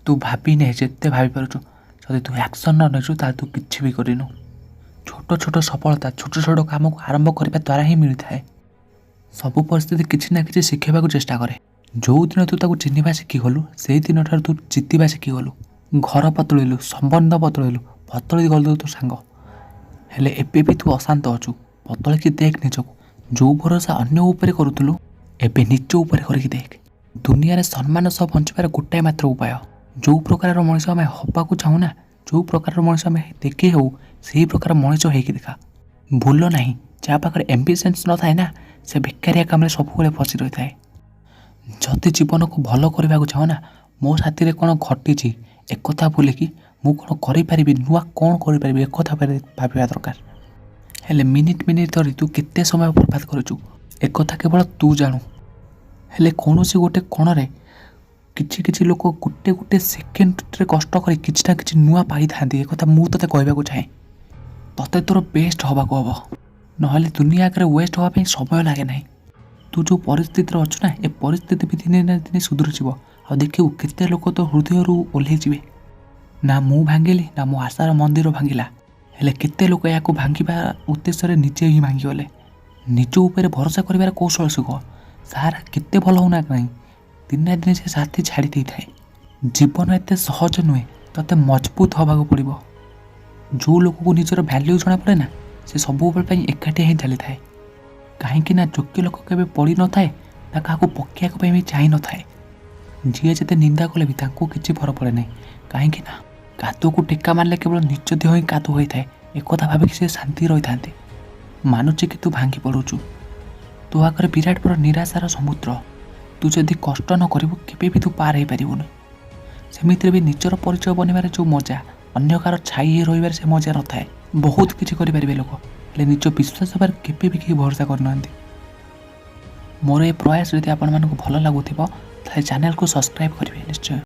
ତୁ ଭାବିନେ ଯେତେ ଭାବିପାରୁଛୁ, ଯଦି ତୁ ଆକ୍ସନ୍ ନ ନେଇଛୁ, ତାହେଲେ ତୁ କିଛି ବି କରିନୁ। ଛୋଟ ଛୋଟ ସଫଳତା ଛୋଟ ଛୋଟ କାମକୁ ଆରମ୍ଭ କରିବା ଦ୍ୱାରା ହିଁ ମିଳିଥାଏ। ସବୁ ପରିସ୍ଥିତି କିଛି ନା କିଛି ଶିଖେଇବାକୁ ଚେଷ୍ଟା କରେ। ଯେଉଁଦିନ ତୁ ତାକୁ ଚିହ୍ନିବା ଶିଖିଗଲୁ, ସେଇ ଦିନଠାରୁ ତୁ ଜିତିବା ଶିଖିଗଲୁ। ଘର ବଦଳିଲୁ, ସମ୍ବନ୍ଧ ବଦଳିଲୁ, ବଦଳି ଗଲୁ ତୋ ସାଙ୍ଗ, ହେଲେ ଏବେ ବି ତୁ ଅଶାନ୍ତ ଅଛୁ। ବଦଳିକି ଦେଖ ନିଜକୁ। ଯେଉଁ ଭରସା ଅନ୍ୟ ଉପରେ କରୁଥିଲୁ, ଏବେ ନିଜ ଉପରେ କରିକି ଦେଖ। ଦୁନିଆରେ ସମ୍ମାନ ସହ ବଞ୍ଚିବାର ଗୋଟାଏ ମାତ୍ର ଉପାୟ, ଯେଉଁ ପ୍ରକାରର ମଣିଷ ଆମେ ହେବାକୁ ଚାହୁଁନା, ଯେଉଁ ପ୍ରକାରର ମଣିଷ ଆମେ ଦେଖି ହେଉ, ସେଇ ପ୍ରକାର ମଣିଷ ହେଇକି ଦେଖା। ଭୁଲ ନାହିଁ, ଯାହା ପାଖରେ ଏମ୍ବିସନ୍ସ ନଥାଏ ନା, ସେ ବେକାରିଆ କାମରେ ସବୁବେଳେ ଫସି ରହିଥାଏ। ଯଦି ଜୀବନକୁ ଭଲ କରିବାକୁ ଚାହଁ ନା, ମୋ ସାଥିରେ କ'ଣ ଘଟିଛି ଏକଥା ଭୁଲିକି ମୁଁ କ'ଣ କରିପାରିବି, ନୂଆ କ'ଣ କରିପାରିବି, ଏକଥା ଭାବିବା ଦରକାର। ହେଲେ ମିନିଟ୍ ମିନିଟ୍ ଧରି ତୁ କେତେ ସମୟ ବର୍ବାଦ କରୁଛୁ, ଏକଥା କେବଳ ତୁ ଜାଣୁ। ହେଲେ କୌଣସି ଗୋଟେ କୋଣରେ କିଛି କିଛି ଲୋକ ଗୋଟେ ଗୋଟେ ସେକେଣ୍ଡରେ କଷ୍ଟ କରି କିଛି ନା କିଛି ନୂଆ ପାଇଥାନ୍ତି। ଏକଥା ମୁଁ ତୋତେ କହିବାକୁ ଚାହେଁ। ତୋତେ ତୋର ବେଷ୍ଟ ହେବାକୁ ହେବ, ନହେଲେ ଦୁନିଆ ଆଗରେ ୱେଷ୍ଟ ହେବା ପାଇଁ ସମୟ ଲାଗେ ନାହିଁ। ତୁ ଯେଉଁ ପରିସ୍ଥିତିରେ ଅଛୁ ନା, ଏ ପରିସ୍ଥିତି ବି ଦିନେ ନା ଦିନେ ସୁଧୁରିଯିବ। ଆଉ ଦେଖିବୁ, କେତେ ଲୋକ ତୋ ହୃଦୟରୁ ଓହ୍ଲେଇଯିବେ। ନା ମୁଁ ଭାଙ୍ଗିଲି, ନା ମୋ ଆଶାର ମନ୍ଦିର ଭାଙ୍ଗିଲା, ହେଲେ କେତେ ଲୋକ ଏହାକୁ ଭାଙ୍ଗିବା ଉଦ୍ଦେଶ୍ୟରେ ନିଜେ ହିଁ ଭାଙ୍ଗିଗଲେ। ନିଜ ଉପରେ ଭରସା କରିବାର କୌଶଳ ଶିଖ। ସାରା କେତେ ଭଲ ହେଉନା କାହିଁ, ଦିନେ ନା ଦିନେ ସେ ସାଥୀ ଛାଡ଼ି ଦେଇଥାଏ। ଜୀବନ ଏତେ ସହଜ ନୁହେଁ, ତୋତେ ମଜବୁତ ହେବାକୁ ପଡ଼ିବ। ଯେଉଁ ଲୋକକୁ ନିଜର ଭ୍ୟାଲ୍ୟୁ ଜଣାପଡ଼େ ନା, ସେ ସବୁବେଳେ ପାଇଁ ଏକାଠିଆ ହିଁ ଚାଲିଥାଏ। କାହିଁକି ନା ଯୋଗ୍ୟ ଲୋକ କେବେ ପଡ଼ିନଥାଏ, ନା କାହାକୁ ପକାଇବା ପାଇଁ ବି ଚାହିଁନଥାଏ। ଯିଏ ଯେତେ ନିନ୍ଦା କଲେ ବି ତାଙ୍କୁ କିଛି ଫରକ ପଡ଼େ ନାହିଁ। କାହିଁକି ନା କାଦୁଅକୁ ଟେକା ମାରିଲେ କେବଳ ନିଜ ଦେହ ହିଁ କାଦୁଅ ହୋଇଥାଏ, ଏକଥା ଭାବିକି ସେ ଶାନ୍ତି ରହିଥାନ୍ତି। ମାନୁଛି କି ତୁ ଭାଙ୍ଗି ପଡ଼ୁଛୁ, ତୋ ଆଗରେ ବିରାଟ ବଡ଼ ନିରାଶାର ସମୁଦ୍ର। ତୁ ଯଦି କଷ୍ଟ ନ କରିବୁ, କେବେ ବି ତୁ ପାର ହେଇପାରିବୁନି। ସେମିତିରେ ବି ନିଜର ପରିଚୟ ବନେଇବାରେ ଯେଉଁ ମଜା, ଅନ୍ୟ କାହାର ଛାଇ ହେଇ ରହିବାରେ ସେ ମଜା ନଥାଏ। ବହୁତ କିଛି କରିପାରିବେ ଲୋକ, ହେଲେ ନିଜ ବିଶ୍ୱାସ ଉପରେ କେବେ ବି କେହି ଭରସା କରୁନାହାନ୍ତି। ମୋର ଏ ପ୍ରୟାସ ଯଦି ଆପଣମାନଙ୍କୁ ଭଲ ଲାଗୁଥିବ, ତାହେଲେ ଚ୍ୟାନେଲକୁ ସବସ୍କ୍ରାଇବ୍ କରିବେ ନିଶ୍ଚୟ।